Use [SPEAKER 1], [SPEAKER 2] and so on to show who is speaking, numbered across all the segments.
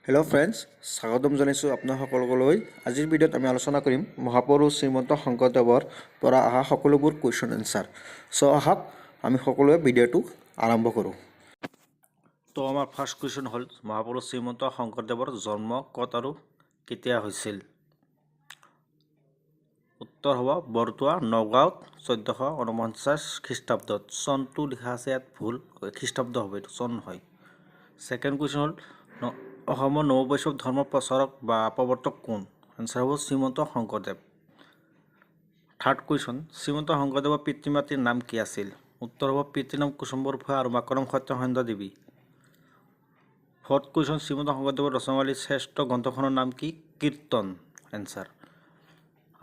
[SPEAKER 1] Hello' friends, স্বাগতম জনাইছোঁ আপোনাসকললৈ। আজিৰ ভিডিঅ'ত আমি আলোচনা কৰিম মহাপুৰুষ শ্ৰীমন্ত শংকৰদেৱৰ পৰা অহা সকলোবোৰ কুৱেশ্যন এনচাৰ। চ' আহক, আমি সকলোৱে ভিডিঅ'টো আৰম্ভ কৰোঁ। তো আমাৰ ফাৰ্ষ্ট কুৱেশ্যন হ'ল, মহাপুৰুষ শ্ৰীমন্ত শংকৰদেৱৰ জন্ম ক'ত আৰু কেতিয়া হৈছিল? উত্তৰ হ'ব বৰদোৱা, নগাঁৱত 1449 খ্ৰীষ্টাব্দত। চনটো লিখা আছে ইয়াত ভুল, খ্ৰীষ্টাব্দ হ'ব এইটো, চন নহয়। ছেকেণ্ড কুৱেশ্যন হ'ল, অসমৰ নৱবৈষ্ণৱ ধৰ্ম প্ৰচাৰক বা প্ৰৱৰ্তক কোন? এনচাৰ হ'ব শ্ৰীমন্ত শংকৰদেৱ। থাৰ্ড কুৱেশ্যন, শ্ৰীমন্ত শংকৰদেৱৰ পিতৃ মাতৃৰ নাম কি আছিল? উত্তৰ হ'ব পিতৃৰ নাম কুসুম্বৰ ভূঞা আৰু মাকৰ নাম সত্যসন্ধা দেৱী। ফৰ্থ কুৱেশ্যন, শ্ৰীমন্ত শংকৰদেৱৰ ৰচনাৱলীৰ শ্ৰেষ্ঠ গ্ৰন্থখনৰ নাম কি? কীৰ্তন এনচাৰ।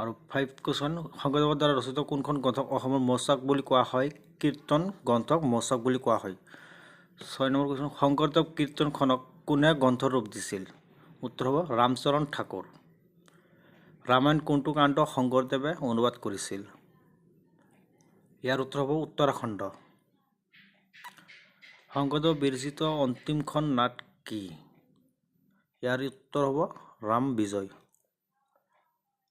[SPEAKER 1] আৰু ফাইভ কুৱেশ্যন, শংকৰদেৱৰ দ্বাৰা ৰচিত কোনখন গ্ৰন্থক অসমৰ মৌচাক বুলি কোৱা হয়? কীৰ্তন গ্ৰন্থক মৌচাক বুলি কোৱা হয়। 6 নম্বৰ কুৱেশ্যন, শংকৰদেৱ কীৰ্তনখনক কোনে গ্ৰন্থৰ ৰূপ দিছিল? উত্তৰ হ'ব ৰামচৰণ ঠাকুৰ। ৰামায়ণ কোনটো কাণ্ড শংকৰদেৱে অনুবাদ কৰিছিল? ইয়াৰ উত্তৰ হ'ব উত্তৰাখণ্ড। শংকৰদেৱ বিৰচিত অন্তিমখন নাট কি? ইয়াৰ উত্তৰ হ'ব ৰাম বিজয়।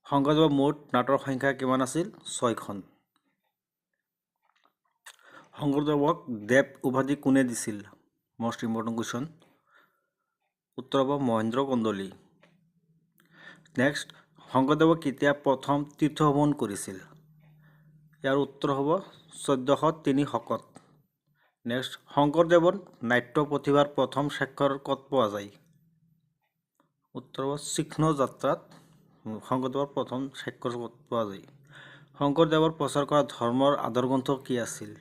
[SPEAKER 1] শংকৰদেৱৰ মুঠ নাটৰ সংখ্যা কিমান আছিল? 6খন। শংকৰদেৱক দেৱ উপাধি কোনে দিছিল? Most important question. উত্তৰ হ'ব মহেন্দ্ৰ কন্দলী। নেক্সট, শংকৰদেৱে কেতিয়া প্ৰথম তীৰ্থ ভ্ৰমণ কৰিছিল? ইয়াৰ উত্তৰ হ'ব 1403 শকত। নেক্সট, শংকৰদেৱৰ নাট্য প্ৰতিভাৰ প্ৰথম স্বাক্ষৰ ক'ত পোৱা যায়? উত্তৰ হ'ব চিহ্ন যাত্ৰাত শংকৰদেৱৰ প্ৰথম স্বাক্ষৰ ক'ত পোৱা যায়। শংকৰদেৱৰ প্ৰচাৰ কৰা ধৰ্মৰ আদৰগ্ৰন্থ কি আছিল?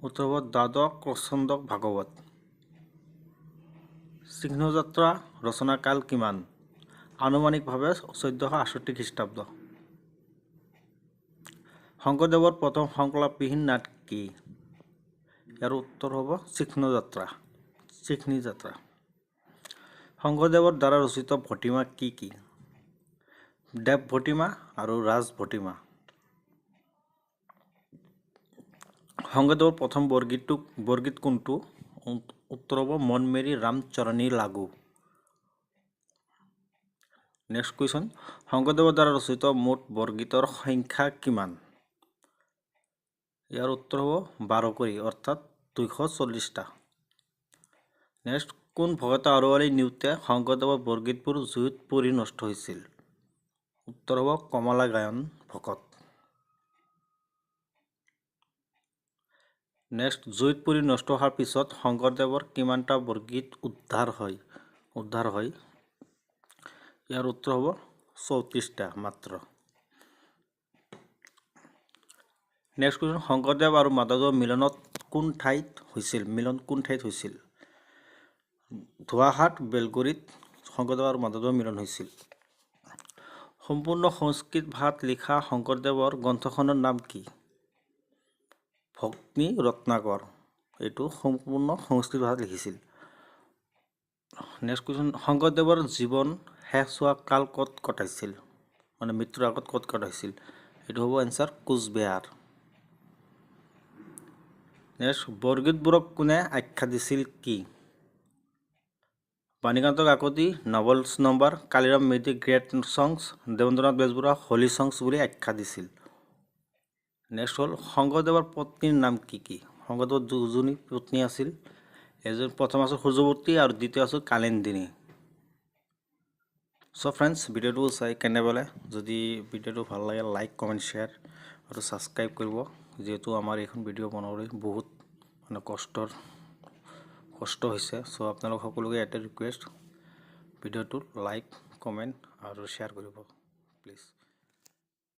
[SPEAKER 1] উত্তৰ হ'ব দ্বাদশ স্কন্ধ ভাগৱত। চিহ্নযাত্ৰা ৰচনাকাল কিমান? আনুমানিকভাৱে 1468 খ্ৰীষ্টাব্দ। শংকৰদেৱৰ প্ৰথম সংকল্পবিহীন নাট কি? ইয়াৰ উত্তৰ হ'ব চিহ্নযাত্ৰা, চিহ্নি যাত্ৰা। শংকৰদেৱৰ দ্বাৰা ৰচিত ভটিমা কি কি? দেৱ ভটিমা আৰু ৰাজ ভটিমা। শংকৰদেৱৰ প্ৰথম বৰগীত কোনটো? উত্তৰ হ'ব মন মেৰি ৰাম চৰণী লাগু। নেক্সট কুৱেশ্যন, শংকৰদেৱৰ দ্বাৰা ৰচিত মুঠ বৰগীতৰ সংখ্যা কিমান? ইয়াৰ উত্তৰ হ'ব 12 কুৰি, অৰ্থাৎ 240টা। নেক্সট, কোন ভকত আৰোৱালি নিওঁতে শংকৰদেৱৰ বৰগীতবোৰ জুইত পুৰি নষ্ট হৈছিল? উত্তৰ হ'ব কমলা গায়ন ভকত। নেক্সট, জুইত পুৰি নষ্ট হোৱাৰ পিছত শংকৰদেৱৰ কিমানটা বৰগীত উদ্ধাৰ হয়? ইয়াৰ উত্তৰ হ'ব 34টা মাত্ৰ। নেক্সট কুৱেশ্যন, শংকৰদেৱ আৰু মাধৱদেৱৰ মিলনত কোন ঠাইত হৈছিল? মিলন কোন ঠাইত হৈছিল? ধোৱাহাট বেলগুৰিত শংকৰদেৱ আৰু মাধৱদেৱৰ মিলন হৈছিল। সম্পূৰ্ণ সংস্কৃত ভাষাত লিখা শংকৰদেৱৰ গ্ৰন্থখনৰ নাম কি? ভক্তি ৰত্নাকৰ। এইটো সম্পূৰ্ণ সংস্কৃত ভাষাত লিখিছিল। নেক্সট কুৱেশ্যন, শংকৰদেৱৰ জীৱন শেষ হোৱা কাল ক'ত কটাইছিল? মানে মৃত্যুৰ আগত ক'ত কটাইছিল? এইটো হ'ব এনচাৰ কোচবিহাৰ। নেক্সট, বৰগীতবোৰক কোনে আখ্যা দিছিল কি? Banikanta Kakati novels number, Kaliram Medhi great songs, Debendranath Bezbaroa holy songs বুলি আখ্যা দিছিল। নেক্সট হ'ল শংকৰদেৱৰ পত্নীৰ নাম কি কি? শংকৰদেৱৰ দুজনী পত্নী আছিল, এজন প্ৰথম আছিল সূৰ্যৱতী আৰু দ্বিতীয় আছিল কালিন্দিনী। চ' ফ্ৰেণ্ডছ, ভিডিঅ'টো চাই কেনে পালে? যদি ভিডিঅ'টো ভাল লাগে লাইক, কমেণ্ট, শ্বেয়াৰ আৰু ছাবস্ক্ৰাইব কৰিব। যিহেতু আমাৰ এইখন ভিডিঅ' বনাবলৈ বহুত মানে কষ্ট হৈছে। চ' আপোনালোক সকলোকে এটা ৰিকুৱেষ্ট, ভিডিঅ'টো লাইক, কমেণ্ট আৰু শ্বেয়াৰ কৰিব প্লিজ।